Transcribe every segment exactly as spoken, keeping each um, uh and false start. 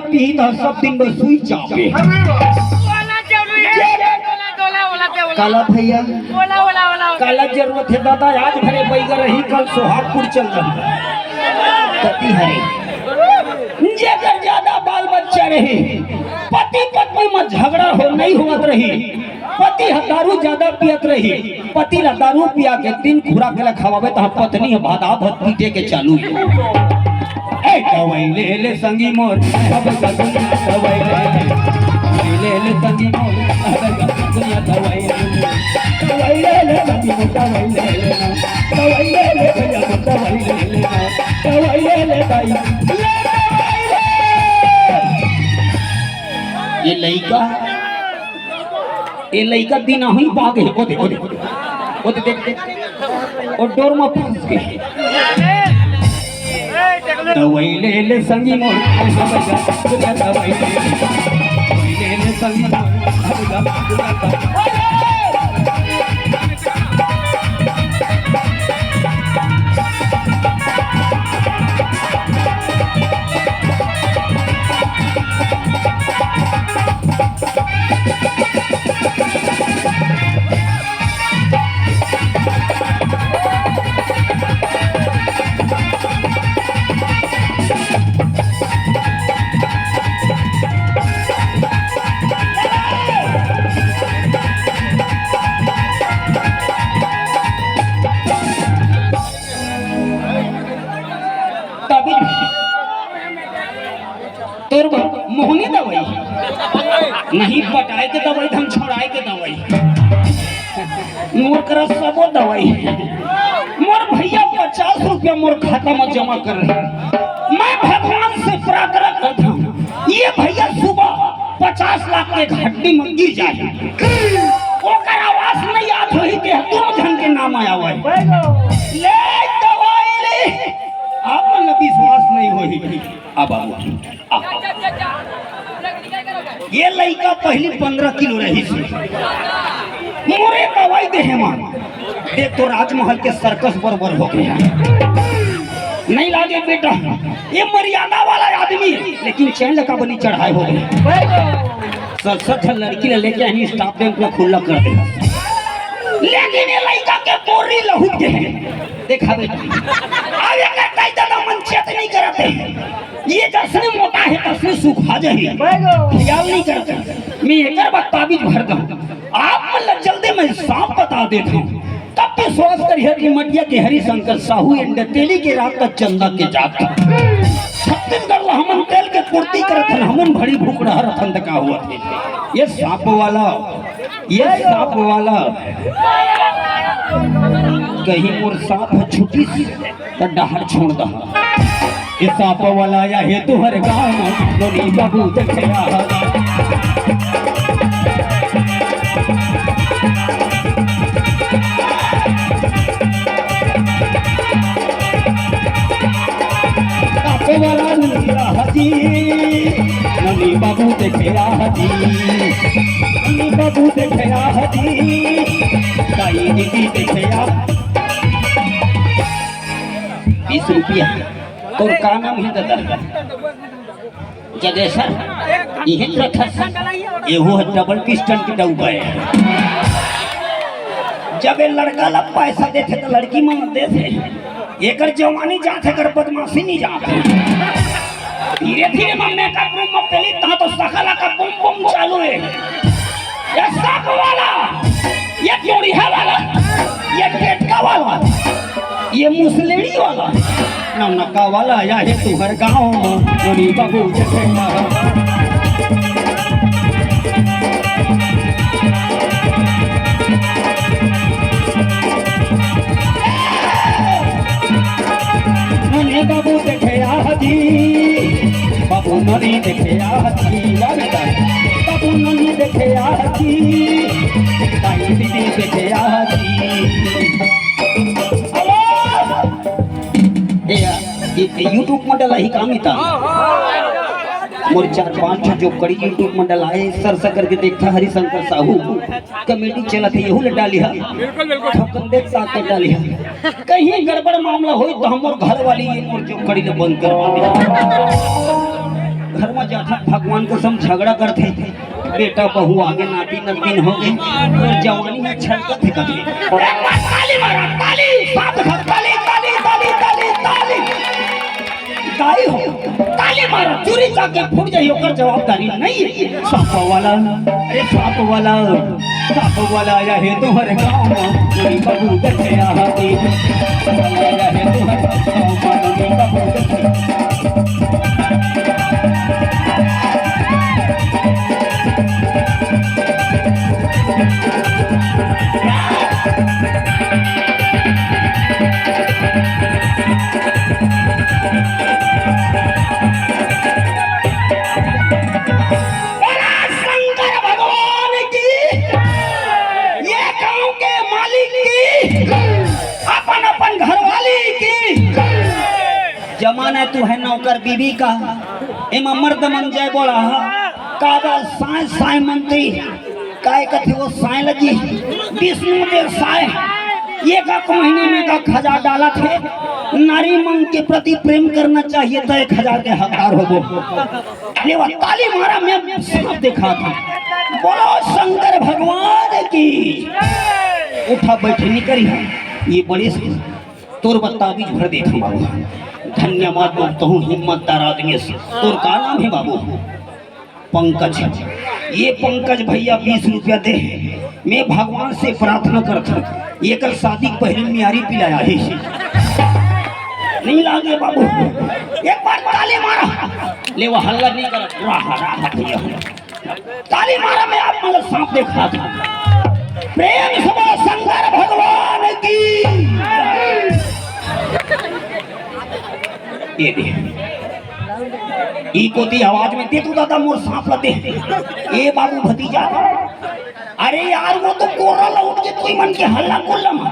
पीही त सब दिन बर सुई चापे। ओला जरूरी हे, ओला, ओला, ओला, ओला। काला भैया, ओला, ओला, ओला, ओला। काला जरूरत हे दादा, आज भरे बैगा रही, कल सोहागपुर चल जाही। कति हरे, जेकर ज्यादा बाल बच्चा रही, पति पत्नी म झगड़ा हो, नइ होवत रही, पति ह दारू ज्यादा पियत रही, पति ला दारू पिया के तीन खुराक ला खवावे, त पत्नी ह भादा भत पीटे के चालू। ए दवाई ले ले संगी मोर, अब का दुनिया दवाई ले ले। दवाई ले ले संगी मोर, अब का दुनिया दवाई ले ले। दवाई ले ले संगी मोर, दवाई ले ले ना। दवाई ले ले भैया मोर, दवाई ले ले ना। दवाई ले ले भाई, ले दवाई ले। ये लइका ए लइका दिन अहीं बाग हे, ओ दे, ओ दे, ओ दे, देख, देख, ओ डोर म फंस गे। दवाई ले ले संगी मोर, दवाई ले ले, दवाई ले ले संगी मोर। तभी तोर बर मोहनी दवाई, नहीं पटाए के दवाई, धन छोड़ाए के दवाई। मोर करा सबो दवाई। मोर भैया पचास रुपया मोर खाता में जमा कर रहे। मैं भगवान से प्रार्थना करता हूँ, ये भैया सुबह पचास लाख के घाटी में गिर जाए, ओकर आवाज नहीं आत होही, ते दोनों झन के नाम आया हुआ है। ले दवाई ले, आप मन ला विश्वास नहीं होही। अब आओ, आओ। ये लइका पहली पन्द्रह किलो रहिस हे। मोरे दवाई देहे मा, देख तो राजमहल के सर्कस बरोबर हो गया। नहीं लागे बेटा, ये मर्यादा वाला आदमी, लेकिन चैन लगा बनी चढ़ाए हो गए। सच सच लड़की ला लेके आनी, स्टाफ बैंक ला खुला कर दे। लेकिन ये लइका के बोरी लहुट के है। देखा बेटा, अब एकर दाई ददा मन चेत नहीं करत हे। ये जसने मोटा हे, तसने सुखा जाही। ख्याल नहीं करत हे। मैं एकर बाद ताबीज भर दहूं। आप मन ला जल्दी मैं सांप बता देत हूं। तब विश्वास करिए कि मटिया के हरिशंकर साहू एंड तेली के रात का चंदा के जात। छत्तीसगढ़ ला हमन तेल के पूर्ति करत हन, हमन भड़ी भूख रहा रथन त का हुआ थे। ये सांप वाला, ये सांप वाला, कहीं मोर सांप ह छुटिस त डहर छोड़ दहा। ए सांप वाला आया हे तुहर गांव, नोनी बाबू देखे आहा। सांप वाला नोनी आहा जी, नोनी बाबू देखे आहा जी, नोनी बाबू देखे आहा जी, ताई दीदी देखे आहा। बीस रुपया। तोर का नाम हे दादा? जगेसर। इहे रखस। एहू ह डबल पिस्टन के डब्बा हे। जब ए लड़का ला पैसा देथे त लड़की मन देथे। एकर जवानी जाथे, एकर बदमाशी नहीं जाथे। धीरे धीरे मैं मेकअप रूम में पेली, तहां तो सकला का बूम बूम चालू हे। ये सांप वाला, ये जोड़िया वाला, ये टेटका वाला, ये मुसलेड़ी वाला, नौनका वाला आया हे तुहर गांव में, नोनी बाबू जगेसर। नोनी बाबू देखे आहा जी, बाबू नोनी देखे आहा जी, वाह बेटा। बाबू नोनी देखे आहा जी, ताई दीदी देखे आहा जी। ए, ये, ये YouTube में डला ही काम ही था। मोर चार पांच ठो जोकड़ी YouTube में डला हे, search करके देखा हरिशंकर साहू। कॉमेडी चलत हे, यहू ले डाली हा। बिल्कुल, बिल्कुल। ठोकन देख साथ में डाली हा। कहीं गड़बड़ मामला होई त हमर घर वाली ये मोर जोकड़ी ले बंद करवा दे। घर में जाथन, भगवान कसम झगड़ा करथे, बेटा बहू आगे नाती नतनीन हो गे, तोर जवानी ह छलकत हे कथे। एक बार ताली मारा, ताली, साथ घर ताली, ताली, ताली, ताली, ताली। दाई हो, ताली मारा, चूरी चाके फूट जाही, ओकर जवाबदारी नहीं हे। सांप वाला, अरे सांप वाला, सांप वाला आया हे तुम्हर गाँव में, चोरी बाबू देख गया हाथी। सांप वाला आया हे तुम्हर गाँव में, चोरी बाबू देख गया। बोला शंकर भगवान की, ये गांव के मालिक की, अपन अपन घरवाली की। जमाना तू है नौकर बीबी का, एमा मर्द मन जय बोला। काबर साय साय मंत्री, काय कथे वो साय लगी, विष्णु देव साय, एक एक महीने में का खजा डालथे। नारी मन के प्रति प्रेम करना चाहिए, तो एक हजार के हकदार होबो। लेवा ताली मारा, मैं सांप देखा था। बोलो शंकर भगवान की। उठा बैठे नहीं करी है, ये बड़े से तोर बर ताबीज भर देत हंव बाबू। धन्यवाद बोलत हंव, हिम्मतदार आदमी हस। तोर का नाम हे बाबू? पंकज। ये पंकज भैया बीस रुपया दे हे। मैं भगवान से प्रार्थना करत हंव, एकर शादी के पहली मियारी पिलाया हे। नहीं लागे बाबू, एक बार ताली मारा। लेवा हल्ला नहीं कर, राह, राह भैया। ताली मारा, मैं आप मन ल सांप देखा था। प्रेम से बोलो शंकर भगवान की। ये दे। ई कोती आवाज में दे तू दादा मोर सांप ल दे। ए बाबू भतीजा। अरे यार, वो तो कोरा लौट के कोई मन के हल्ला कोल्ला मा।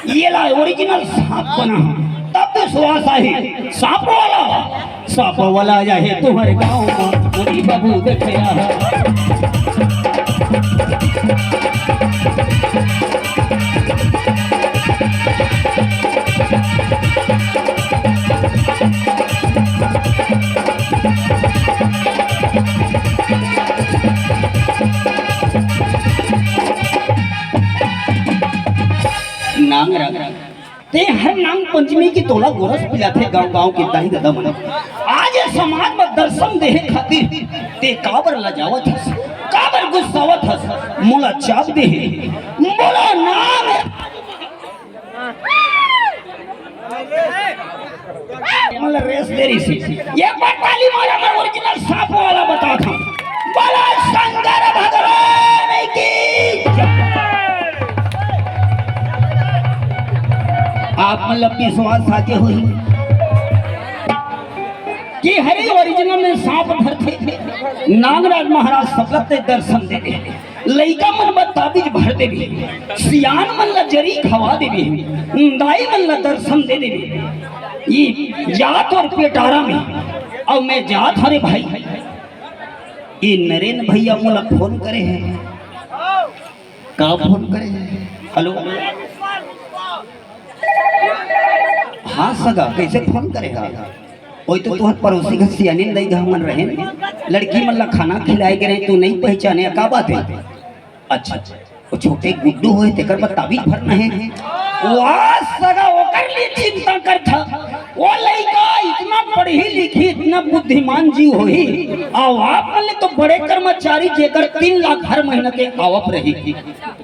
ये ला ओरिजिनल सांप बना, तब विश्वास आही। सांप वाला, सांप वाला आया हे तुम्हर गांव मा, चोरी बाबू देख गया। नांग रंग। ते हर नांग पंचमी की तोला गोरस पिलाथे गांव-गांव के दाई ददा मन। आज ये समाज में दर्शन देहे खातिर ते काबर लजावत हस, काबर गुस्सावत हस, मोला चाप देहे। बोलो नाम। मोला रेस दे रही सी। एक बार ताली मारा, मैं ओरिजिनल सांप वाला बताता हूँ। बोलो शंकर भगवान की जय। आप मन ल विश्वास आगे होही कि हरे ओरिजिनल में सांप धरथे। नागराज महाराज सबला ते दर्शन दे दे। लइका मन बर ताबीज भर देबे, सियान मन ला जरी खवा देबे, दाई मन ला दर्शन दे देबे। ये जात और पेटारा में, अउ मैं जात हरे भाई। ये नरेन भैया मोला फोन करे हे। का फोन करे हे? हेलो। हाँ सगा, कैसे फोन करे हा? ओई तो तुहर पड़ोसी घर सियानिन दई घर मन रहे, लड़की मन ला खाना खिलाए के रहे, तू नहीं पहचाने, का बात है? अच्छा, वो छोटे गुड्डू होए, तेकर बर ताबीज भरना है। वाह सगा, ओकर लिए चिंता करथा। वो लइका इतना पढ़ी लिखी, इतना बुद्धिमान जीव होही, अउ आप मन ले तो बड़े कर्मचारी, जेकर तीन लाख हर महीना के आवक रही।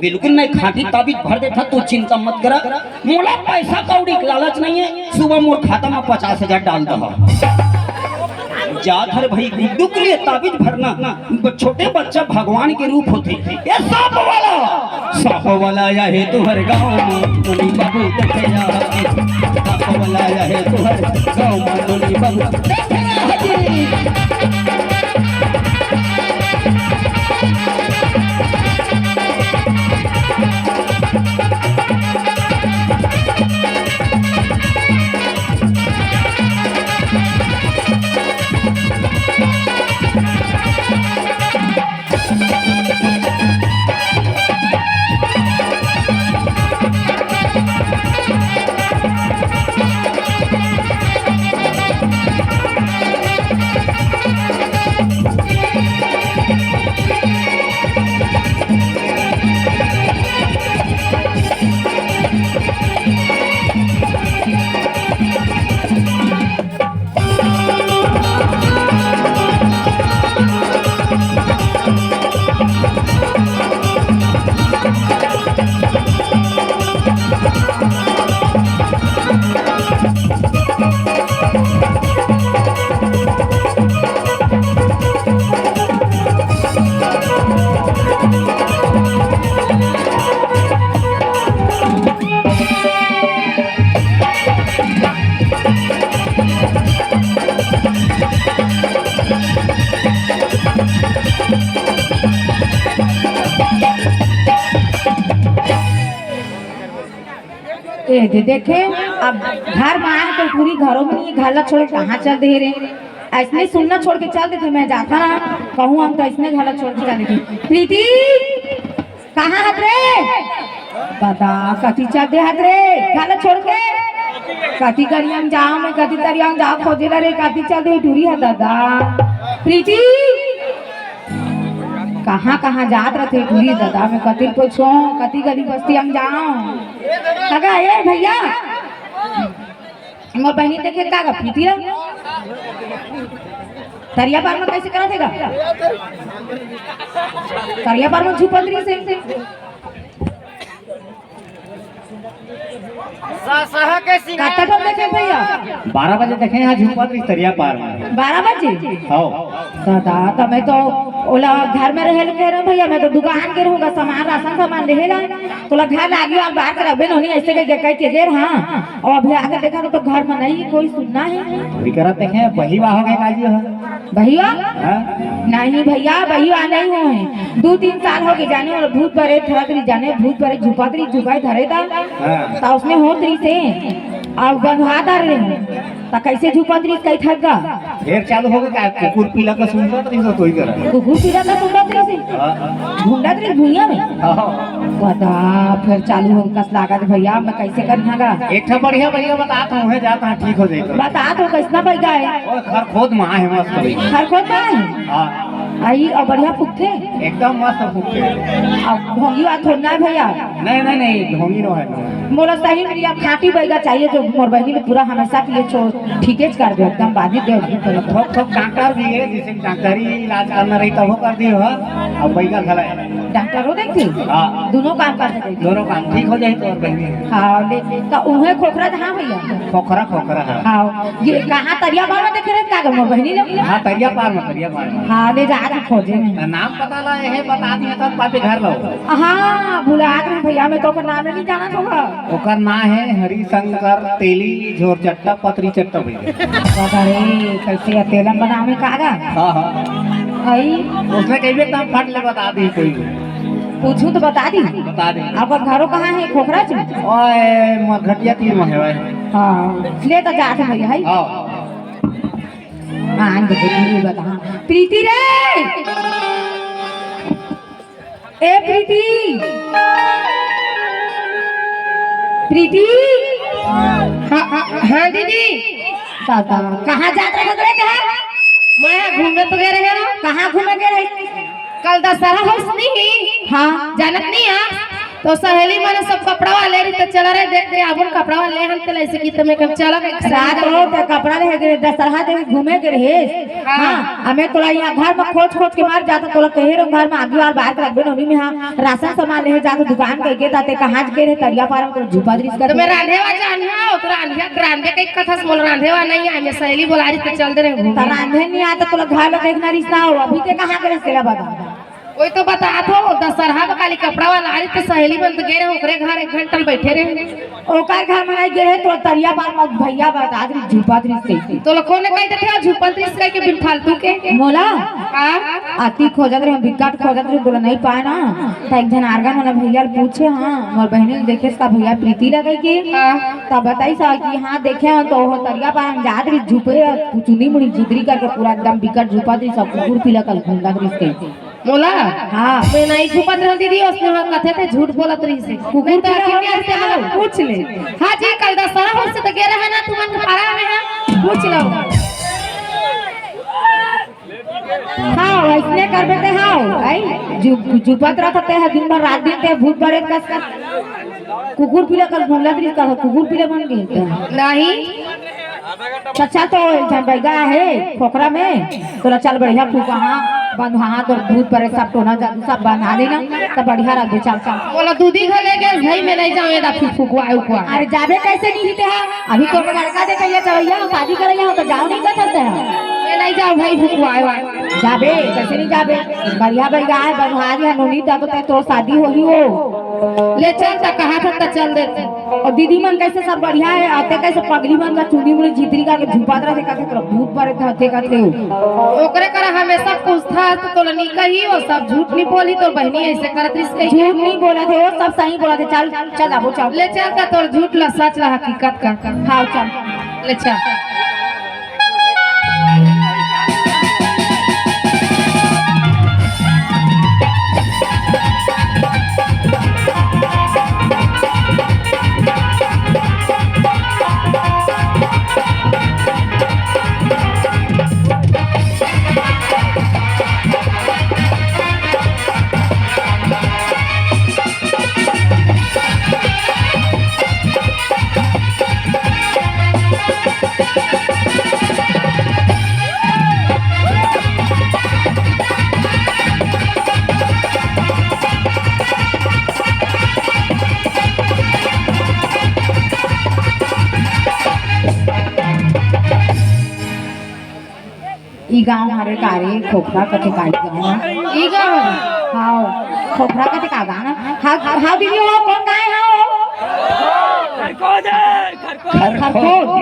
बिल्कुल मैं खांटी ताबीज भर देथा, तू चिंता मत करा। मोला पैसा कौड़ी के लालच नहीं है, सुबह मोर खाता में पचास हजार डाल दहा। जात हरे भाई गुड्डू के लिए ताबीज भरना, ब-, छोटे बच्चा भगवान के रूप होथे। ये सांप वाला, सांप वाला आया है तुहर गाँव में, नोनी बाबू देखे आ। सांप वाला आया है तुहर गाँव में, नोनी बाबू देखे आ जी। ए दे देखे, अब घर में आए तो टूरी घरों में नहीं, घर ला छोड़ के कहाँ चल दे रे? ऐसने सुनना छोड़ के चल देथे, मैं जाता ना कहूँ हम तो ऐसने घर ला छोड़ के चल देथे। प्रीति, कहाँ हत रे? दादा, कति चल दे हत रे, घर ला छोड़ के? कति गरिया में जाओ, मैं कति तरिया में जाओ, खोजे ला रे, कति चल दे टूरी है दादा। प्रीति, कहाँ कहाँ जात रथे टूरी दादा, मैं कति पूछो, कति गली बस्ती हम जाओ। अगा ए भैया, मोर बहिनी देखे का गा प्रीति ला? तरिया पार में कैसे करत हे गा? तरिया पार में झुपत रही से। कत्ता ठन देखे भैया? बारह बजे देखे यहाँ झुपत रही तरिया पार में। बारह बजे? हाँ। दादा, त मैं तो ओला घर में रहे के रहे भैया, मैं तो दुकान के रहूँगा, सामान, राशन सामान लेहे ला। तोला घर लागी और बाहर कर अबे नोनी ऐसे के कह के गेर, हाँ। और अभी आके देखा तो, तो घर में नहीं कोई सुनना है। अभी करत देखे, बही वाह हो गए काजी हो। बहिवा? हाँ? नहीं भैया, बहिवा नहीं हो है। दो तीन साल हो गए जाने, और भूत परे थरत रही जाने, भूत परे झुपत रही, झुपाई धरे था। हाँ। तो उसने होत रही से, और बंधवा दर रहे। त कैसे झुपत रहिस कई ठग गा? फेर चालू होगे का? कुकुर पीला का सुंदर रहिस तो ही करा। कुकुर पीला का सुंदर रहिस? हाँ। ढूंढत रहिस भुइया में? हाँ। बता, फेर चालू होगे कस लागत भैया, मैं कैसे करिहा गा? एक ठा बढ़िया भैया बतात हूँ, उहें जात हूँ, ठीक हो जाएगा। बतात हूँ, कैसना बैगा है? ओए, खरखोद माँ है मस्त भैया। खरखोद माँ है? हाँ। आई, और बढ़िया फुकथे? एकदम मस्त फुकथे। अब ढोंगी बात थोड़ी ना है भैया। नहीं, नहीं, नहीं, ढोंगी नो है, नो है। मोला सही में यार खाटी बैगा चाहिए, जो मोर बहिनी में पूरा हमेशा के लिए छोड़, ठीके कर दे, एकदम बाजी दे। थोक, थोक डॉक्टर भी है, जिसे डॉक्टरी इलाज करना रही, तब वो कर दियो, हाँ? अब बैगा खड़ा है। डॉक्टर हो देखती? हाँ। दोनों काम कर सकते। दोनों काम ठीक हो जाए तो और बहिनी है। हाँ, ले, तो उन्हें खोखरा जहाँ भैया। खोखरा, खोखरा है। हाँ, ये कहाँ तरिया बाबा देखे रहे, का मोर बहिनी लोग? हाँ, तरिया पार में, तरिया पार में। हाँ, ले जा, आज खोजे में। नाम पता ला, यही बता दिया था, पापी घर लो। हाँ, भुला गए भैया, मैं तो ओकर नाम नहीं जाना था। ओकर नाम है हरिशंकर तेली झोर चट्टा पतरी चट्टा भैया। बाबा रे, कैसे अकेलन बनावे कागा? हाँ, हाँ। आई? उसने कही भी तब फट ले बता दी कोई। पूछू तो बता दी। बता दे। आपका घरों कहाँ है? खोखरा च? ओए, मरघटिया तीर में है भाई। हाँ, ले तो जाते भैया, है? हाँ। हाँ, देखो, ये बता। प्रीति रे! ए प्रीति! प्रीति! हाँ, हाँ, हाँ दीदी। दादा, कहाँ जात रहे रे कहाँ? मैं घूमे तो गए रहे ना। कहाँ घूमे गए रहे? कल दशहरा होइस नहीं? हाँ। जानत नहीं है? तो सहेली मन सब कपड़ा वाले रही तो चला रहे देख दे, आबुन कपड़ा वाले हम तो ऐसे की तो मैं कब चला गए रात हो तो कपड़ा ले गए, दशहरा दे घूमे के रहे। हाँ। हाँ, हमें तोला यहाँ घर में खोज खोज के मार जाता, तोला कहे रहो घर में आगी और बाहर के रखबे नोनी में, हाँ, राशन सामान ले जाता दुकान के के ताते कहाँ के रहे तरिया पार में तोला झुपा दरिस कर। तो मैं रांधे वा जान हाँ, तो रांधे, रांधे के कथा से बोल रांधे वा नहीं है, मैं सहेली बोला रही तो चल दे रहे घूमे। तो रांधे नहीं आता, तोला घर में देखना रिश्ता हो, अभी ते कहाँ के रहे तेरा बता। वही तो बतात हो, दशहरा में खाली कपड़ा वाला आ रही तो सहेली मन तो गए रहे, ओकरे घर एक घंटा बैठे रहे। ओकर घर में नहीं गए रहे, तो तरिया पार में भैया बता दे, झुपा दरिस कैसे। तो लोग कोने कहते थे, झुपा दरिस कह के बिन फालतू के। मोला? हाँ? आती खोजत रहे, बिकट खोजत रहे, बोला नहीं पाए ना। तो एक जन आर्गन वाला भैया पूछे, हाँ, मोर बहनी देखे इसका भैया प्रीति लगे के। हाँ। तब बताई सा कि हाँ, देखे हो तो हो तरिया पार में जात रही, झुपे, चुनी मुड़ी झुदरी करके पूरा एकदम बिकट झुपा दरिस, सब कुकुर पीला कल घूमत रहिस के। मोला? हाँ। मैं नहीं छुपत रहल दीदी, उसने हाँ कथे थे झूठ बोलत रही से। कुकुर नहीं तो पीला आखिर हो में गया ऐसे था, बोला। पूछ ले। हाँ जी, कल दशहरा हो से तो गे रहे ना, तुमन के पारा में है। पूछ लो। हाँ, वैसने करबे ते हाँ, आई, जु-, जुपत रहत ते है, दिन भर रात दिन ते भूत बरे कस कर। कुकुर पीला कल घूमला दरी का, कुकुर पीला बन गए ते। नहीं। अच्छा, तो एक झन बैगा है खोखरा में, तोला चल बढ़िया फूका, हाँ, बंद, हाँ, तो भूत परे सब टोना जादू सब बंधा देना, तो बढ़िया रख दे, चल, चल। बोला दूधी घर ले गए, भाई मैं नहीं जाऊँ, ये फूक फुकवा उकवा। अरे जाबे कैसे नहीं जीते हैं? अभी तो लड़का दे कहिए चवैया, शादी करैया हो तो जाओ नहीं कर सकते हैं। नहीं जाओ भाई, भुकवाए वाए। जाबे, कैसे नहीं जाबे? बढ़िया बैगा हे, बनवारी हे, नोनी, तब तो तोर शादी होही वो। ले चल, त कहा था, त चल देते। अउ दीदी मन कैसे सब बढ़िया हे, अउ ते कैसे पगली मन का चुनी मुनी झितरी का के झुपात रथे, कहते तोरा भूत परे थे, हथे कहते हो। ओकरे करा हमेशा पूछता हे, तो तोला नहीं कही, वो सब झूठ नहीं बोली, तो बहनी ऐसे करत रहिस कही। झूठ नहीं बोलत हे, वो सब सही बोलत हे। चल, चल, अब चल। ले चल, त तोर झूठ ला सच ला हकीकत का। हाँ, चल। ले चल। ई गांव हरे का रे, खोखरा कथे का ई गांव? ई गांव? हाँ, खोखरा कथे का गांव? हाँ, हाँ, दीदी, वो कौन गाय है वो? खरखोद।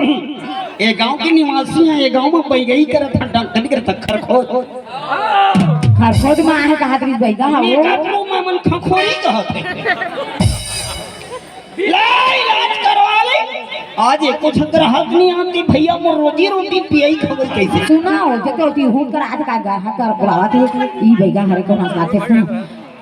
ए गांव के निवासी हे, ए गांव में बैगई करत हे, डंकनी करत हे, खरखोद। खरखोद में आहे कहा तरी बैगा हा वो। मेकअप रूम में मन खखोरी कहत हे। ले, इलाज करवा ले। आज एको झन ग्राहक नहीं आती भैया, मोर रोजी रोटी पियई खवई कैसे? सुना हो, जते होती हूँ कर आज का ग्राहक कर बुलावा थे, ई बैगा हरे को हंसलाथे सुन।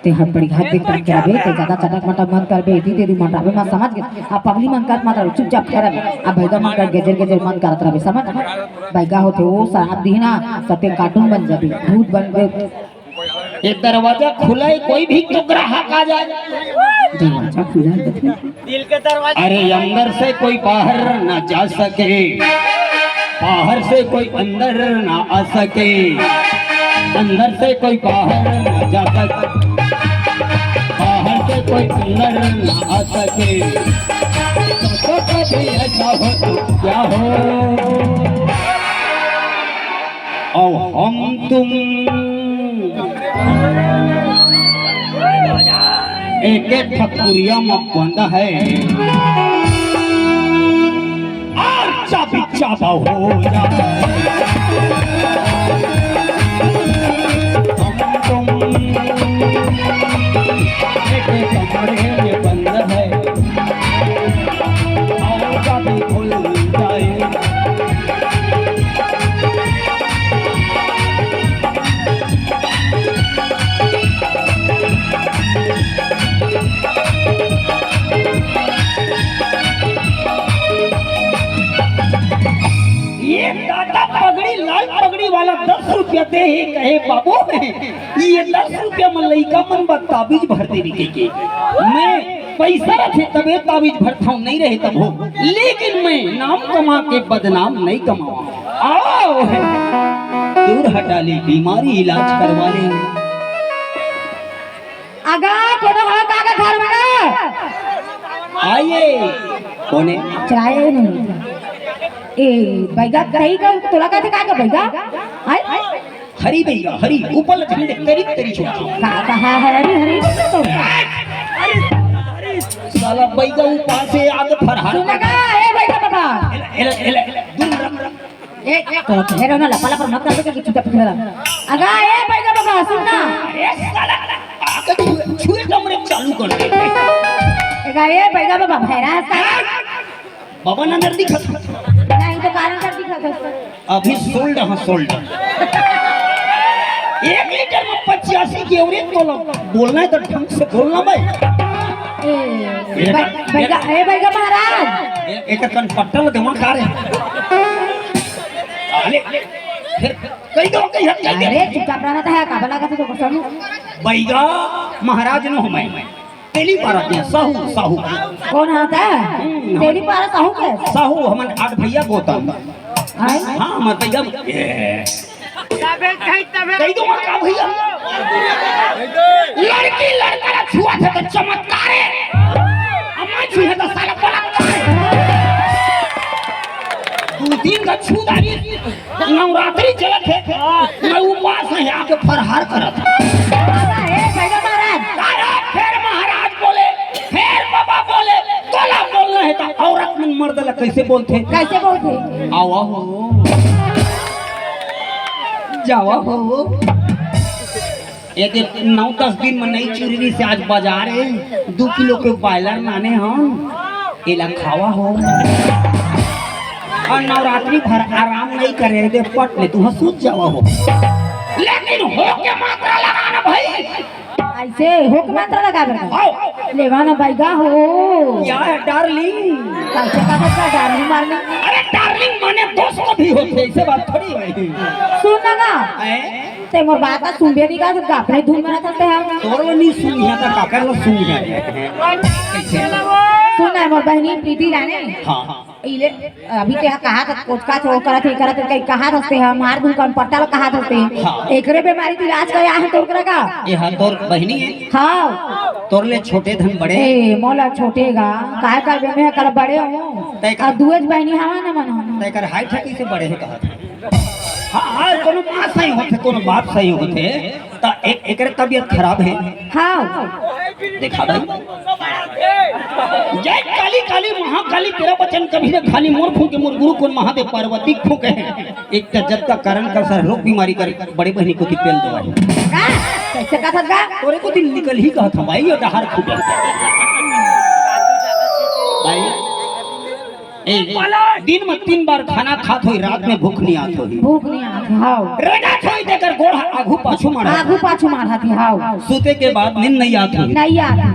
ते हर बड़ी हाथ देख कर करबे, ते ज्यादा चटक मटक मत करबे, इतनी तेरी मटाबे मत समझ के। अब पगली मन कर मत रहो, चुपचाप कर। अब बैगा मन कर गेजर गेजर मत करत रहबे, समझ? बैगा होते वो शराब दी ना, तो ते कार्टून बन जाबे, भूत बन गए। ये दरवाजा खुला है, कोई भी तो ग्राहक आ जाए। दरवाजा खुला है, देखो। दिल के दरवाजे। अरे, अंदर से कोई बाहर ना जा सके, बाहर से कोई अंदर ना आ सके, अंदर से कोई बाहर ना जा सके, बाहर से कोई अंदर ना आ सके। तो कभी ऐसा हो तो क्या हो? अउ हम तुम एक एक ठकुरिया म बंद है, और चाबी चाबा हो जाए। हम तुम एक कमरे में बंद है, और चाबी खुल जाए। ये दादा पगड़ी, लाल पगड़ी वाला दस रुपया दे हे, कहे, "बाबू, ये दस रुपया में लइका मन बर ताबीज भर देबे के, के।" मैं पैसा रथे तबे ताबीज भरथौं, नहीं रहे तब हो, लेकिन मैं नाम कमा के बदनाम नहीं कमावा। आओ, दूर हटा ले बीमारी, इलाज करवा ले। अगा, कोनो हो का के घर में? आइए। कोने? चाय नहीं। ए, बैगा, कहीं का तोला का थे का के बैगा? आय? हरी भैया, हरी, ऊपर लटकने करीब करीब छुआ। का, कहा हरी, हरी, हरी तो? साला बैगा ऊपर से आगे फरहार। सुन लगा, ए बैगा बाबा। एला, एला, एला, एला, दूर रख, रख। ए, ए, तो हेरो ना, लपा लपा मत कर दे कि चुपचाप खड़ा रह। अगा, ए बैगा बाबा, सुन ना। ए साला, आगे छुए, छुए कमरे चालू कर दे। एगा, ए बैगा बाबा, भैरा सा। बाबा ना अंदर दिखत। नहीं तो कारण कर दिखा था। अभी सोल्ड, हाँ, सोल्ड। एक लीटर में पचासी के एवरेज तो लो। बोलना है तो ढंग से बोलना भाई। ए, एक बै-, बैगा, ए, बैगा महाराज। ए-, एक कन पट्टल देवा खा रहे। अरे, फिर कही दो, कही हट, कही दे। अरे, चुपचाप रहना था, का बोला का तो कसम। बैगा महाराज नो हमें। तेली पारा के साहू, साहू। कौन आता है? हम्म, तेली पारा साहू के? साहू, हमन आठ भैया गोतम। आय? हाँ, हमर भैया। ए। कही दो मत का भैया। लड़की लड़का ला छुआ थे तो चमत्कार है। अम्मा छुए तो साला बलात्कार है। दू तीन का छू डाली। नवरात्रि चलत हे, मैं उपास हे, आके फरहार करत हे। बाबा, हे भैरव महाराज। अरे, फेर महाराज बोले, फेर बाबा बोले, तोला बोलना हे त औरत मन मर्द ला कइसे बोलथे? कइसे बोलथे? आवा हो, जावा हो। ये देख, नौ दस दिन में नई चुररी से आज बाजार हे, दू किलो के बॉयलर लाने हन, एला खावा हो। अउ नवरात्रि भर आराम नइ करे दे, पट ले तुहा सूत जावा हो। लेकिन हो के मात्रा लगाना भाई। अइसे हो के मात्रा लगाबे। आओ। लेवा ना बैगा हो। क्या है डार्लिंग? कइसे का बच्चा डार्लिंग मारलिंग? अरे डार्लिंग माने दोस्त भी होथे, अइसे बात थोड़ी हे। सुन ना। हैं? तैं मोर बात ला सुनबे नइ करत, अपने धुन में रहत हस तैं। तोर ला नइ सुनिहंव त काकर ला सुनिहंव? सुन ना, मोर बहिनी प्रीति जाने। हाँ, हाँ। इले अभी तैं कहाथस, कोचका छो करत हे, करत हे, कहीं कहाथस तैं, मार दूं कनपट्टा ला कहाथस तैं। हाँ। एकरे बेमारी के इलाज करे आए हन तोर करा का? ये हा तोर बहिनी हे? हाँ। तोर ले छोटे धन बड़े? ए, मोला छोटे गा, काय करबे, मैं कल बड़े हंव। तैं का- अउ दुएच बहिनी हवा ना मन हवा। तैं कर height हे कइसे बड़े हे कहत हे? हाँ, हाँ, कोनो माँ सही होथे, कोनो बाप सही होथे, त एक, एकर तबीयत खराब हे। हाँ। देखा भाई। जय काली, काली, महाकाली, तेरा वचन कभी न खाली, मोर फूंके मोर गुरु कोन महादेव पार्वती फूंके हे। एक त जतका कारण कर सर रोग बीमारी कर बड़े बहिनी कोती पेल देवा हे। का? कइसे कहत गा? तोरे कोती निकलही कहत हंव भाई, ये डहार फूटे। भाई, ए, दिन में तीन बार खाना खात होही, रात में भूख नइ आत होही। भूख नइ आत होही, हाँ। रेंगत होही तेकर गोड़ आगू पाछू मारत। आगू पाछू मारत हे, हाँ। सूते के बाद नींद नइ आत होही। नइ आत होही।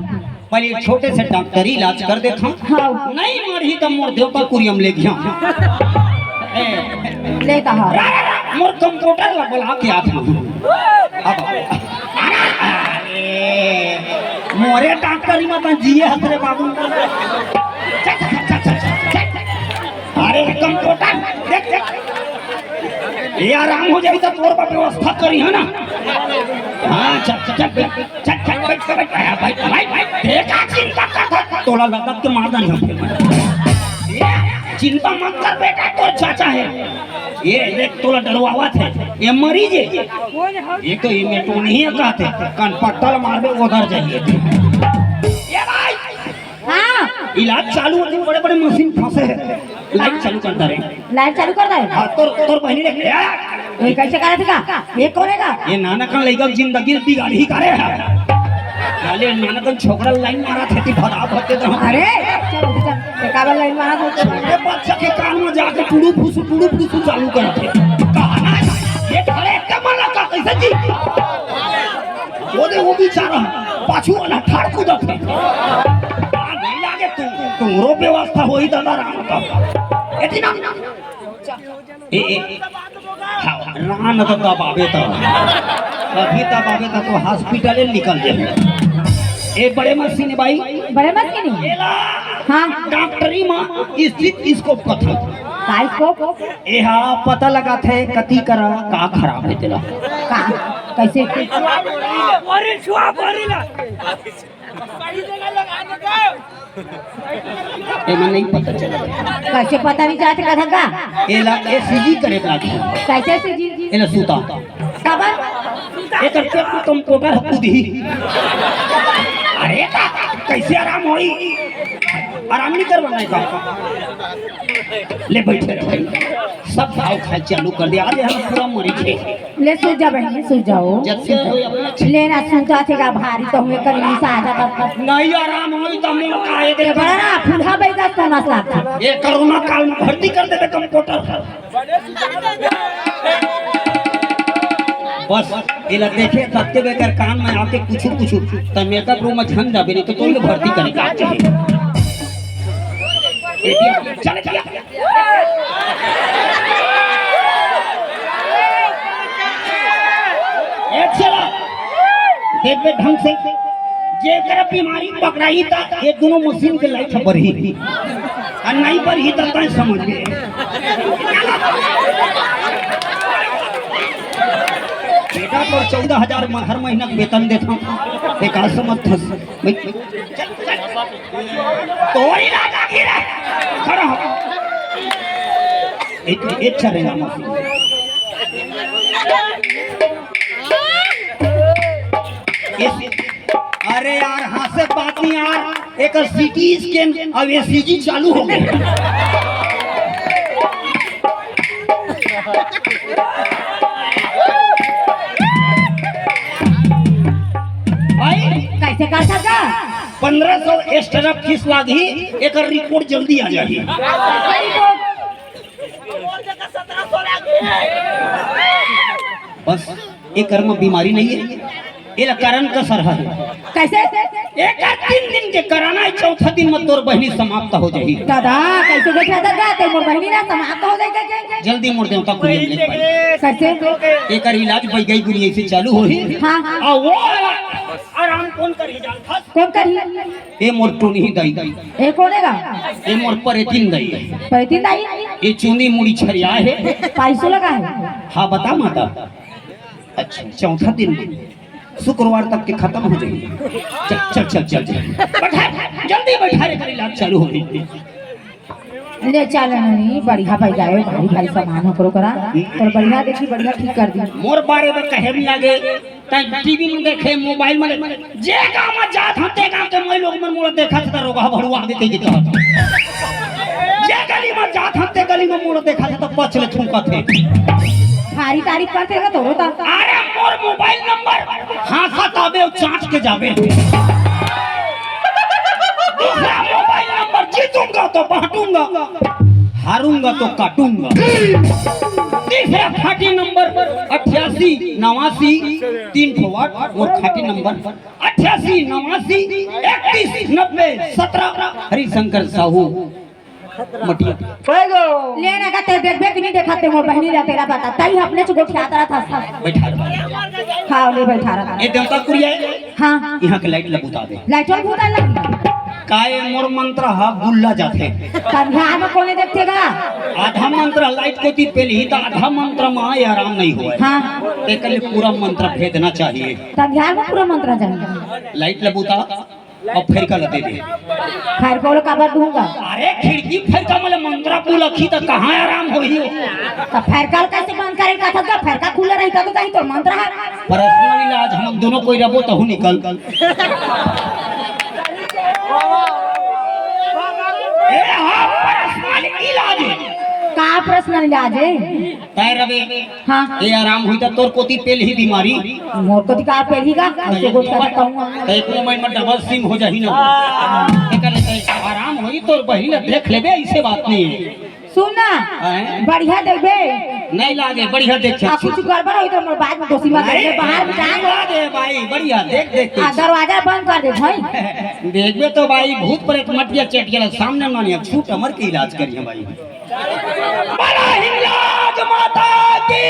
पहले छोटे से डॉक्टरी इलाज कर देथंव। हाँ। नइ मारही त मोर देवता कुरिया म लेगिहंव। ए, ले कहा। रा, रा, रा, मोर कंप्यूटर ला बुला के आथंव। अब, अरे, मोरे डॉक्टरी में त जिए हस रे बाबू। चल, चल, चल, चल, चल। अरे, कंप्यूटर, देख, देख। ये आराम हो जाही त तोर बर व्यवस्था करिहंव ना। हाँ, चल, चल, चल, बैठ, चल, चल, बैठ, बैठ, बैठ, बैठ, बैठ, बैठ, बैठ। देखा, चिंता करत हस, तोला लगत के मार डारहूं। ये, चिंता मत कर बेटा, तोर चाचा हे। ये देख, तोला डरवावत हे। ये मरीज हे। ये तो ये में तो नहीं कहत हे। कनपट्टा ला मारबे, उधर जाइए। ये भाई, हाँ। इलाज चालू होथे, बड़े-बड़े मशीन फंसे हे। लाइट चालू कर दे रे। लाइट चालू कर दे। हाँ, तोर, तोर बहिनी देख, ए! ये कइसे करत हे का? ये कोन हे का? ये नानकन लइका के जिंदगी बिगाड़ही का रे। साले नानकन छोकरा लाइन मारत हे, ती भगा भग के तो। अरे, चल, चल, चल। ये काबर लाइन मारत हे? छोटे बच्चा के कान में जाके टुडू फुसू, टुडू फुसू चालू करत हे। कहा ना, ये खड़े एकदम अलग का, कइसे जी? वो दे, वो बेचारा पाछू वाला ठाड़ कूदत हे। आ, नहीं लागे तू, तुमरो व्यवस्था होही दादा राम का। एती ना, ए, ए, हाँ, रान तो दबाबे तो। अभी दबाबे तो, तो hospital ए निकल जाए। ए, बड़े मशीन हे भाई। बड़े मशीन हे? एला हाँ। डॉक्टरी में stethoscope कथे। का scope? एहा पता लगाथे कती करा का खराब हे तेला। का? कइसे? एमा नइ पता चलत। कइसे पता नइ चलत कथा का? एला ECG करे लागही। कइसे ECG? एला सुता। काबर? एकर पेट में कंप्यूटर ह कूदही। अरे का? कइसे आराम होही? आराम नइ करवाना हे का? ले बइठ रे भाई। सब घाव खाए चालू कर दे। आज हम पूरा मरीज हे। ले सूत जा बहिनी, सूत जा ओ। जब से होई अपना ले ना सूता थे का भारी तो हुए करी निशा आ जाता। नहीं आराम होई तो मोर का ये ये देख। बड़ा ना फूला बैठा तो ना साथ। ये कोरोना काल में भर्ती कर देबे कंप्यूटर। बस, एला देखे तत्ते बेकर कान में आके कुछु कुछु, त makeup room में झन जाबे नहीं तो तोर ले भर्ती करे का चाहिए। ए दिया, चल, चल। ए चला, देख बे ढंग से, जेकर बीमारी पकड़ाही त ये दोनों मशीन के लाइट बरही, आ नहीं बरही त तय समझ बे। बेटा तोर चौदह हजार म-, हर महीना के वेतन देथंव, बेकार समझथस। तोरी राजा की रे। खड़ा हो। एक, एक चलेगा मौसी। अरे यार, हाँ से बात नहीं यार, एक सीटी स्कैन, अब एसीजी चालू हो गया। भाई, कैसे कर सका? पन्द्रह सौ एक्स्ट्रा फीस लागी, एक रिपोर्ट जल्दी आ जाही। बस, ये कर्म बीमारी नहीं है, एला कारण का सरहा है। कैसे? एक तीन दिन के कराना है, चौथा दिन में तोर बहिनी समाप्त हो जाही। दादा, कैसे देखे दादा, ते मोर बहिनी ना समाप्त हो जाए के? जल्दी मोर देवता कुरिया में लेके भाई। कैसे? एकर इलाज बैगई गुड़िया से चालू होही। हाँ, हाँ। आ वो वाला आराम कौन करही जानथस? कौन करही? ए मोर टूनही दाई। ए कोन हे गा? ए मोर परेतिन दाई। परेतिन दाई? ए चूंदी मुड़ी छरिया हे। पैसो लगा है। हाँ, बता माता। अच्छा, चौथा दिन, शुक्रवार तक के खत्म हो जाही। चल, चल, चल, चल, चल। बैठा, जल्दी बैठा रे, कर इलाज चालू हो गई। ले चल नहीं, बढ़िया बैग आयो, भारी भारी सामान हो करो करा। पर बढ़िया देखी, बढ़िया ठीक कर दी। मोर बारे में कहे भी लागे, तै टीवी में देखे, मोबाइल में, जे गांव में जात हन, ते गांव के मई लोग मन मोला देखत त रोगहा भड़ुआ देते जी कहत। जे गली में जात हन, ते गली में मोला देखत त पछ ले थूकत हे। भारी तारीफ करते हो तोरो त। अरे मोर मोबाइल नंबर हाँसत आबे अउ चाट के जाबे। दूसरा मोबाइल नंबर, जीतूंगा तो बांटूंगा, हारूंगा तो काटूंगा। तीसरा खाटी नंबर अट्ठासी नवासी, तीन ठो वाट, और खाटी नंबर अट्ठासी नवासी इकतीस नब्बे सत्रह, हरिशंकर साहू मटिया। ले ना का, ते देखबे कि नहीं देखत, ते मोर बहिनी ला तेरा बता, तई अपने से गोठियात रहा था। बैठा रहा। हाँ, ले बैठा रहा। ये देवता कुरिया है। हाँ। यहाँ के लाइट ला बुता दे। लाइट और बुता लग। काय मोर मंत्र हा बुल्ला जाथे। तब ध्यान में कोने देखते गा? आधा मंत्र लाइट कोती पेलही त आधा मंत्र में ये आराम नहीं होय। हाँ। ते के लिए पूरा मंत्र भेदना चाहिए। तब ध्यान में पूरा मंत्र जाने। लाइट ला बुता। अब फेर का लते दे। फेर का काबर दूंगा? अरे खिड़की फेर का, मतलब मंत्रा पुलखी त कहाँ आराम होही? त फेर का कैसे बंद करे का था? फेर का खुला रही त कहीं तो मंत्र है। पर्सनल इलाज हम दोनों कोई रबो तहु निकल। ए, हाँ, पर्सनल इलाज है। का पर्सनल इलाज है? तय रबे। हाँ। ए आराम होई त तोर कोती पेलही बीमारी। मोर कोती का पेलही का? ऐसे गोठ का कहूँ। त एक मोमेंट में डबल सिम हो जाही ना। एकर ले त आराम होई, तोर बहिनी ला देख लेबे, ऐसे बात नहीं है। सुन ना, हैं? बढ़िया देखबे। नहीं लागे, बढ़िया देख आ, कुछ गड़बड़ होई त मोर बाद में दोषी मत नहीं, देबे, बाहर में नहीं जाए। लागे भाई, बढ़िया देख, देख, देख। आ, दरवाजा बंद कर दे भाई। देखबे तो भाई, भूत प्रेत मटिया चटिया ला सामने ना नहीं, छूट हमर के इलाज करिए भाई। बड़ा हिंगलाज माता की,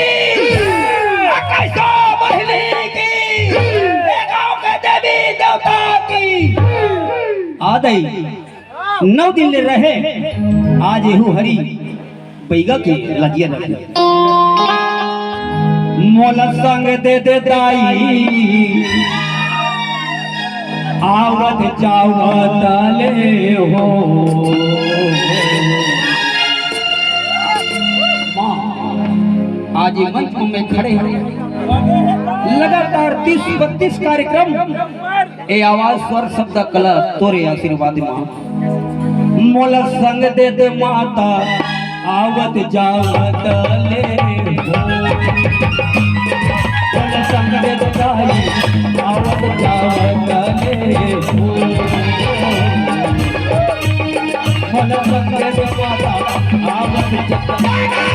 इक्कीसों बहिनी की, ये गांव के देवी देवता की। आ दई, नौ दिन ले रहे, आज एहू हरी बैगा के लजिया लगे। मोला संग दे दे दाई, आवत जावत ले हो। माँ, आज ये मंच में खड़े हैं, लगातार तीस बत्तीस कार्यक्रम, ए आवाज, स्वर, शब्द, कला तोरे आशीर्वाद माँ। मोला संग दे दे माता, आवत जावत ले हो। मोला संग दे दे दाई, आवत जावत ले हो। मोला संग दे दे माता, आवत जावत ले हो।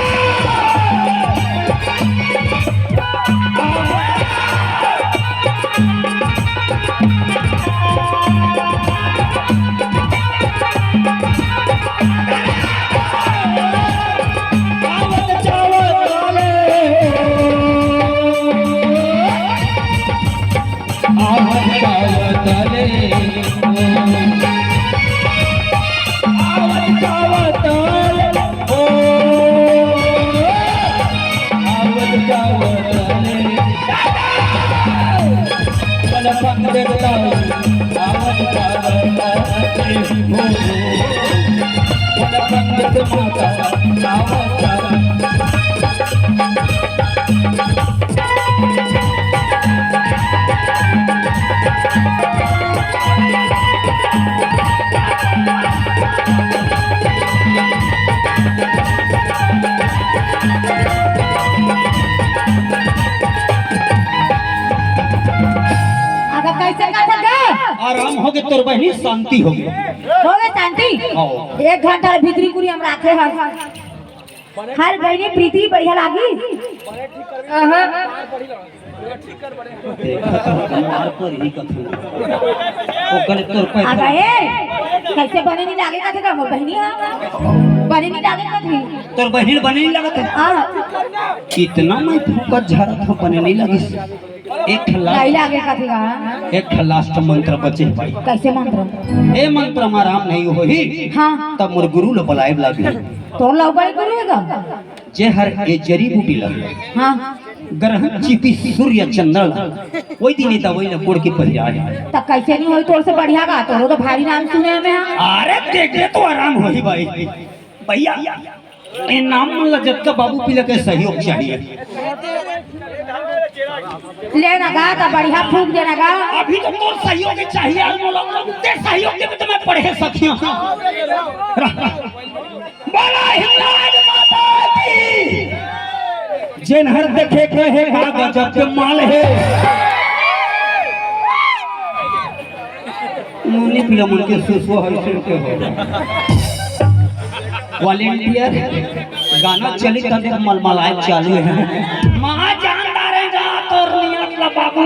के तोर बहिनी शांति हो गई। हो गए शांति? हाँ। एक घंटा भीतरी कुरी हम राखे हन। हर बहिनी प्रीति बढ़िया लागी। अहाँ। देखा तो मार पर ही कथू। ओकर तोर पे अब ए, कैसे बने नहीं लागे कथे का, वो बहिनी है। बने नहीं लागे कथे। तोर बहिन बने नहीं लगत है। हाँ। कितना मैं फूकत झारत हूँ, बने नहीं लगिस। एक ठा लास्ट, नहीं लागे कथे का। एक ठा लास्ट मंत्र बचे भाई। कैसे मंत्र? ए मंत्र में आराम नहीं होही। हाँ। तब मोर गुरु लो बुलाए लागही। तोर लो बड़े गुरु है का? जे हर ए जड़ी बूटी ला हाँ। ग्रहण चिपी सूर्य चंद्र ला, ओई दिन ए दवाई ला कोड़ के पहिरा है। त कैसे नहीं होई, तोर से बढ़िया बा, तोरो तो भारी नाम सुने में है। अरे देख ले तो आराम होही भाई। भैया, ए नाम मन ला जतका बाबू पीला के सहयोग चाहिए। ले ना गा, त बढ़िया फूंक दे ना गा। अभी तो तोर सहयोग चाहिए यार, मोला ते सहयोग के तो मैं पढ़े सकिया। बोला हिंगलाज माता की। जेन हर देखे कहे का गजब के माल है। मुनि पिला मन के सुसुआ है सुन के हो। वॉलंटियर गाना चली तब तक मलमलाए चालू है। माँ जानदार है जा तोर नियत ला बाबू।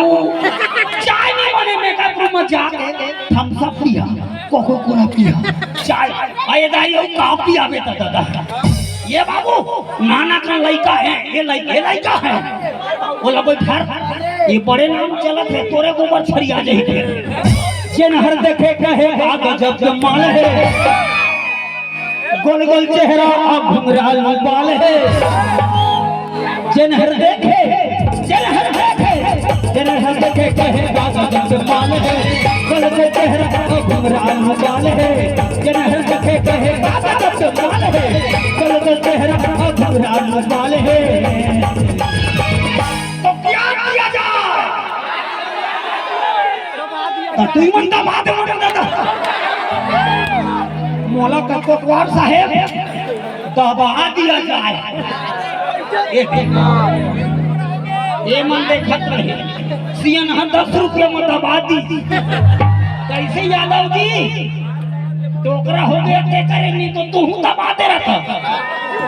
चाय नहीं बने मेकअप रूम में जाके थम्स अप पिया। कोको कोला पिया, चाय, अरे दाई, वो का पिया बेटा दादा? ये बाबू, नाना का लइका है, ये लइका, ये लइका है। बोला, "बैठ, ये बड़े नाम चलत है, तोरे गोबर छरिया जाई थे।" जेन हर देखे कहे, "का गजब के माल है।" गोल गोल चेहरा और घुंघरालू बाल है। जेन हर देखे, जेन हर देखे, जेन हर देखे कहे, "का गजब के माल है।" गोल गोल चेहरा और घुंघरालू बाल है। जेन हर देखे कहे, "का गजब के माल है।" गोल गोल चेहरा और घुंघरालू बाल है। तो क्या किया जाए? त तुई मन दबा दे, मन दबा दे। मोला कतको कुंवर साहेब दबा दिया जाए। ए, ए मन देखत रहे, सियन ह दस रुपया में दबा दी। कैसे यादव जी? डोकरा हो गया, ते करे नहीं तो तू दबा दे रहता।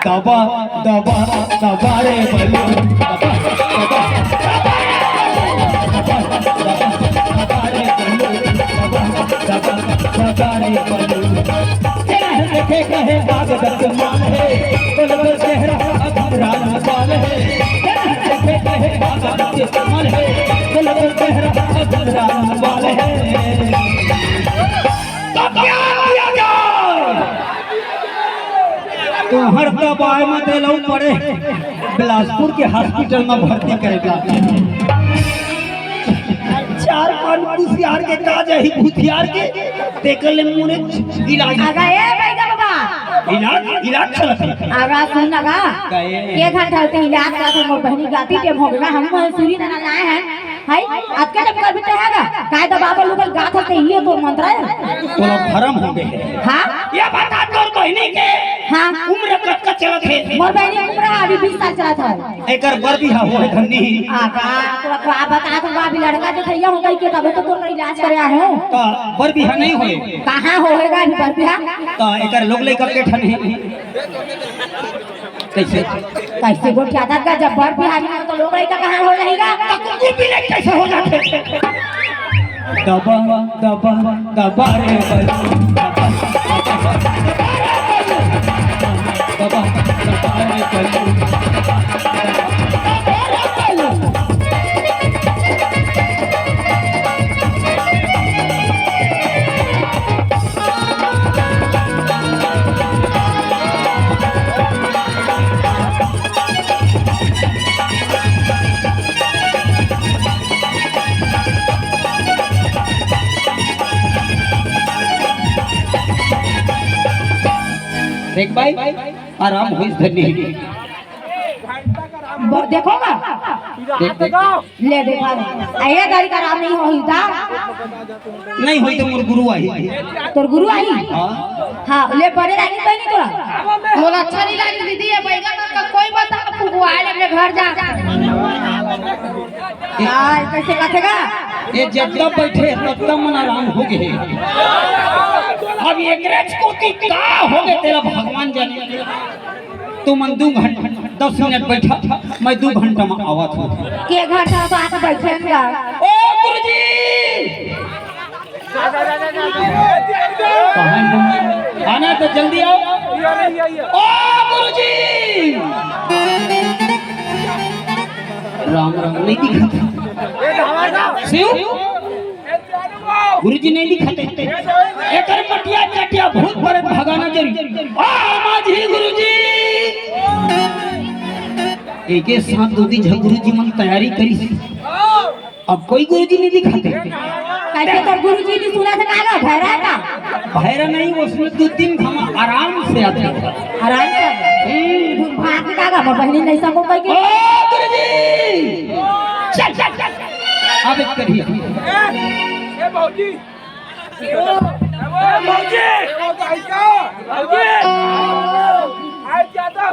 दबा, दबा, दबा रे बलू, दबा, दबा, दबा रे बलू, दबा, दबा, दबा रे बलू, दबा, दबा, दबा रे बलू। तेरा है देखे कहे बाग दस मान है, तो लगे चेहरा अधूरा बाल है। तेरा है देखे कहे बाग दस मान है, तो लगे चेहरा अधूरा बाल है। तो क्या किया जाए? तुहर दबाए म देलऊ पड़े, बिलासपुर के हॉस्पिटल में भर्ती करे का। चार पान कुसियार के का जाही भूतियार के, तेकर ले मोरे इलाज। आगा ए बैगा बाबा। इलाज, इलाज चलत है। आगा सुन ना गा। का ए? एक घंटा होते इलाज करत है, मोर बहनी गाती टेम हो गया, हम वहाँ सूरी ना लाए हैं। हाय, अतके जब कर बिते हैगा, काय दबाबो लुगल गात हते, ये तो मंत्र है। तोला भरम हो गए। हाँ? ये बता तोर बहिनी के हाँ। उम्र कतका चलत है? मोर बहिनी उम्र अभी बीस साल चलत है। एकर बर बिहा होए धन्नी। आ का, तोरा को आप बता तो अभी लड़का देखैया हो गई के तबे तो तोर इलाज करे आए हो। तो बर बिहा नहीं होए। कहाँ होएगा अभी बर बिहा? तो एकर लोग लइका के ठन है। कैसे? कैसे गोठियाता का जब बर बिहारी हो तो लोग लइका कहाँ हो जाएगा? तो कुकुर बिलाई कैसे हो जाते? दबा, दबा, दबा रे बलू, दबा, दबा, दबा रे बलू, दबा, दबा रे बलू। देख भाई, आराम होइस धन्नी। ब-, देखो ना। देख, देख। ले देखा ना। अरे गाड़ी का आराम नहीं होई ता। नहीं होई तो मोर गुरु आही। तोर गुरु आही? हाँ। हाँ, ले बड़े रागी बहनी तोरा। मोला अच्छा नहीं लागी दीदी, ये बैगा का कोई बता फुगवाए ले अपने घर जा। यार, कैसे कथेगा? ये जब तक बैठे तब तक मन आराम हो गए। अब एकरे कोती का हो गए तेला भगवान जाने। तुमन दू घंटा, दस मिनट बैठा, मैं दू घंटा में आवत हूँ। के घंटा बाद बैठेगा? ओ गुरुजी, आना तो जल्दी आओ। ओ गुरुजी, राम राम, नहीं दिखा शिव। गुरुजी नहीं दिखाते। एकर मटिया चटिया भूत प्रेत भगाना जरूरी। आ माझी गुरुजी। एके साथ दो तीन झन गुरुजी मन तैयारी करी। अब कोई गुरुजी नहीं दिखाते। कैसे तो गुरुजी नहीं सुना था, कागा भैरा का? भैरा नहीं, उसमें दो तीन हम आराम से आते हैं। आराम से? हम्म। भाग कागा, बहनी नहीं सबको कह के। ओ गुरुजी। चल, चल, चल। अब एक करिए। ए भौजी, ए भौजी, ए भौजी, आज ज्यादा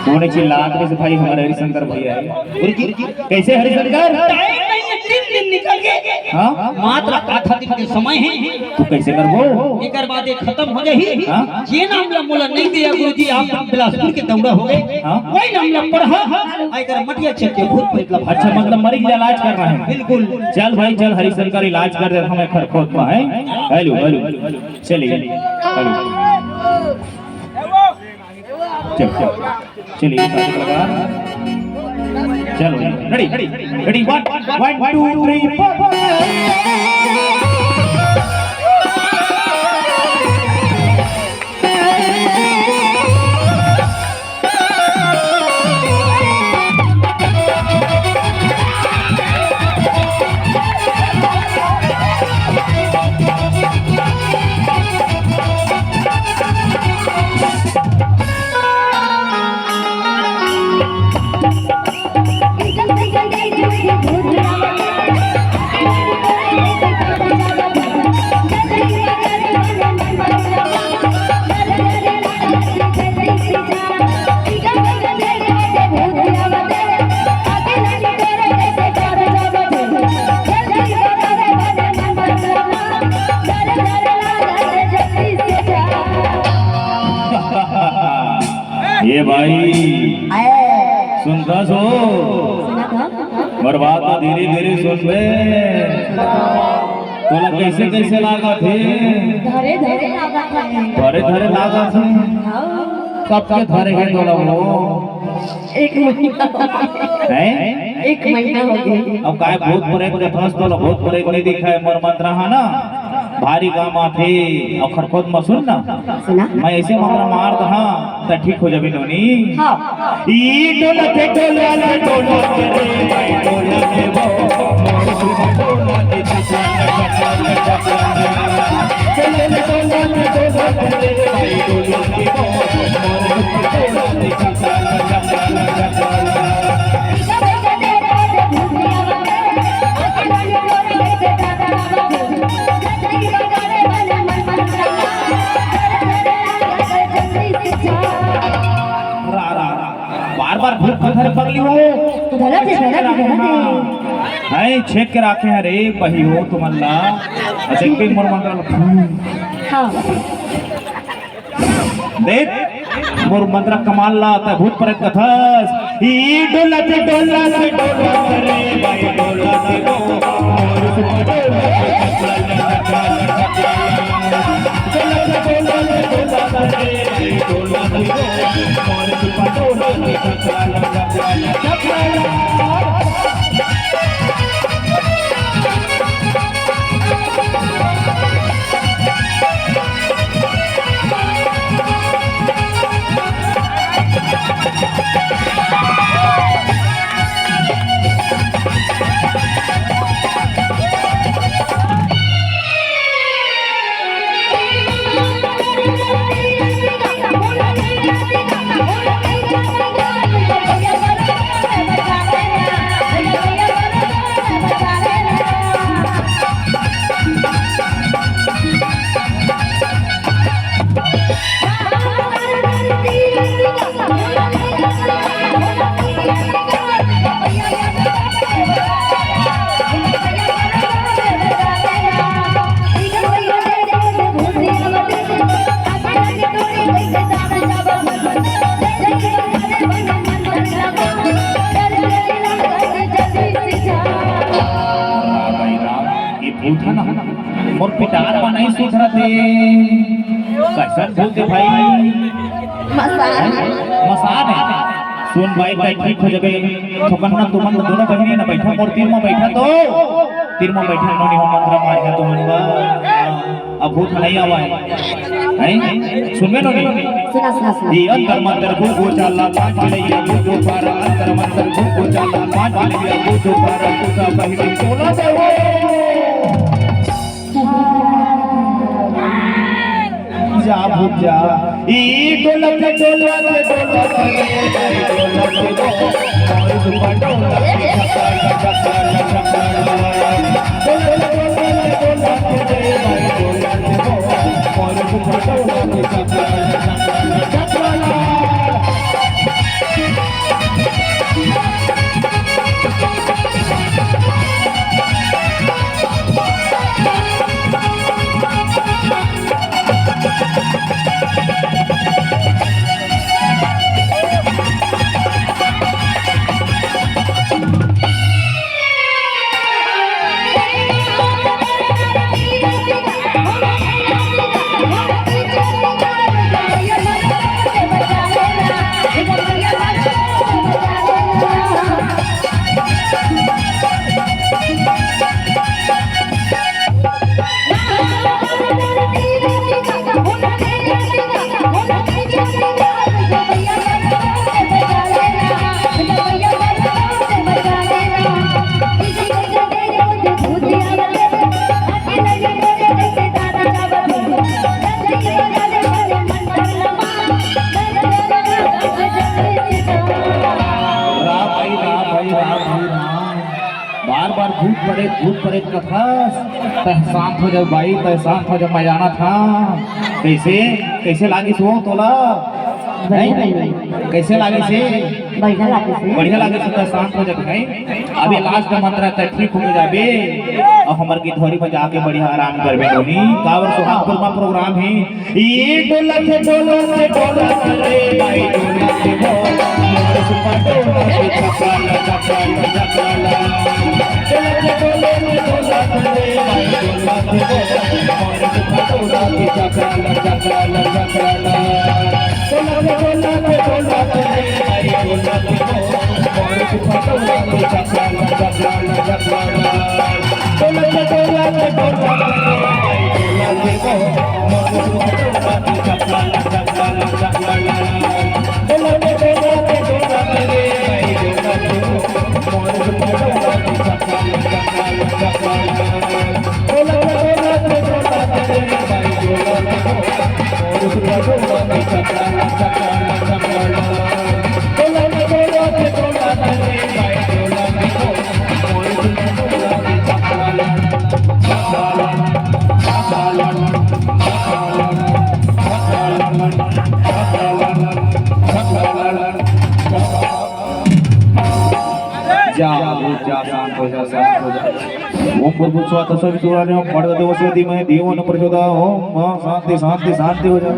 कोने चिल्लात में से भाई हमारे हरिशंकर भैया है। गुरुजी, कैसे हरिशंकर? टाइम नहीं है, तीन दिन निकल गए। हाँ? मात्र आधा दिन के समय है। तो कैसे करबो? एकर बाद ये खत्म हो जाही। हाँ? जे नाम ला मोला नहीं दिया गुरुजी, आप बिलासपुर के दौरा हो गए। हाँ? वही नाम ला पढ़ा। आ एकर मटिया चेक के भूत प्रेत ला अच्छा, मतलब मरीज का इलाज करना है। बिल्कुल। चल भाई चल, हरिशंकर इलाज कर दे, हमें खरखोत में है। हेलो, हेलो, चलिए, हेलो। चल, चल। चलिए, साथ लगा। चलो, ready, ready, ready, one, one, two, three, four। ये भाई, आए। सुनता सो? सुना था? मोर बात तो धीरे धीरे सुन बे। तोला कैसे कैसे लागत हे? धरे धरे लागत हे। धरे धरे लागत हे। हाँ। कब के धरे हे तोला वो? एक महीना। हैं? एक महीना हो गया। अब काय भूत प्रेत के फंस तोला भूत प्रेत नहीं दिखाए, मोर मंत्र हा ना। भारी काम आथे। अउ खरखोत म सुन ना। सुना। मैं ऐसे मंत्र मार दहा, त ठीक हो जाबे नोनी। हाँ। ई डोलत डोलत डोलत रे, भाई डोलत वो। रा, रा, रा। बार बार भूत पत्थर पगली हो। तो गलत है, गलत है, गलत है। हैं, छेक के राखे हैं रे बही हो तुमन ला। अच्छा, एक मोर मंत्र ला। हाँ। देख, मोर मंत्र कमाल ला, त भूत प्रेत कथस। ई डोलत, डोलत, डोलत रे, भाई डोलत वो, मोर सुपर डोलत, डोलत, डोलत रे, भाई डोलत वो, मोर सुपर डोलत। ये भूत हे ना, मोर पिटार म नहीं सुधरत हे। कैसन भूत हे भाई? मसान। मसान हे। सुन भाई, तैं ठीक हो जाबे। थोकन ना तुमन दोनों बहिनी ना बैठा, मोर तीर म बैठा तो। तीर म बैठा, नोनी हो मंत्र मारिया तुमन बर। अब भूत नहीं आवा हे। हैं? सुनबे नोनी? सुना, सुना, सुना। ये अंतर मंतर गुगु चाला पाँच मिलैया गुगु पारा, अंतर मंतर गुगु चाला पाँच मिलैया गुगु पारा, पूजा बहिनी टोला से हो। जा भूत जा। ई डोलत, डोलत, डोलत, डोलत, डोलत, डोलत, राम भाई, राम भाई, राम भाई, राम। बार बार भूत प्रेत, भूत प्रेत कथस। तैं शांत हो जा भाई, तैं शांत हो जा, मैं जानत हँव। कैसे, कैसे लागिस वो तोला? बढ़िया नहीं? लागिस। कैसे लागिस हे? बढ़िया लागिस हे। बढ़िया लागिस हे, तैं शांत हो जा भाई। अभी last मंत्र हे, तैं ठीक हो जाबे। अब हमर गिद्धौरी बजा के बढ़िया आराम करबे नोनी। काबर सोहागपुर म program हे। ये डोलत, डोलत, डोलत रे भाई, डोलत हो। मोर सुपर डोलत, चपला, चपला, चपला। डोलत, डोलत, डोलत रे भाई, डोलत हो। मोर सुपर डोलत, चपला, चपला, चपला। डोलत, डोलत, डोलत रे भाई, डोलत हो। मोर सुपर डोलत, चपला, चपला, चपला। जा, जा, शांत हो जा, शांत हो जा। ओम भूर्भुवः स्वः तत्सवितुर्वरेण्यं भर्गो देवस्य धीमहि धियो न प्रचोदयात्। ओम, हाँ, शांति, शांति, शांति हो जा।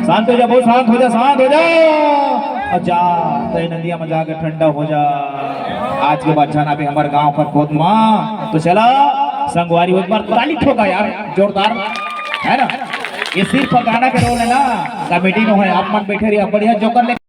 शांत हो जा, बहुत शांत हो जा, शांत हो जा। अब जा, तैं नदिया में जाके ठंडा हो जा। आज के बाद जाना भी हमारे गांव पर खोद माँ। तो चला, संगवारी हो, एक बार ताली ठोका यार, जोरदार, है ना? ये सिर्फ गाना के role है ना, comedy नो है। आप मन बैठे रहिए, बढ़िया जोकर ले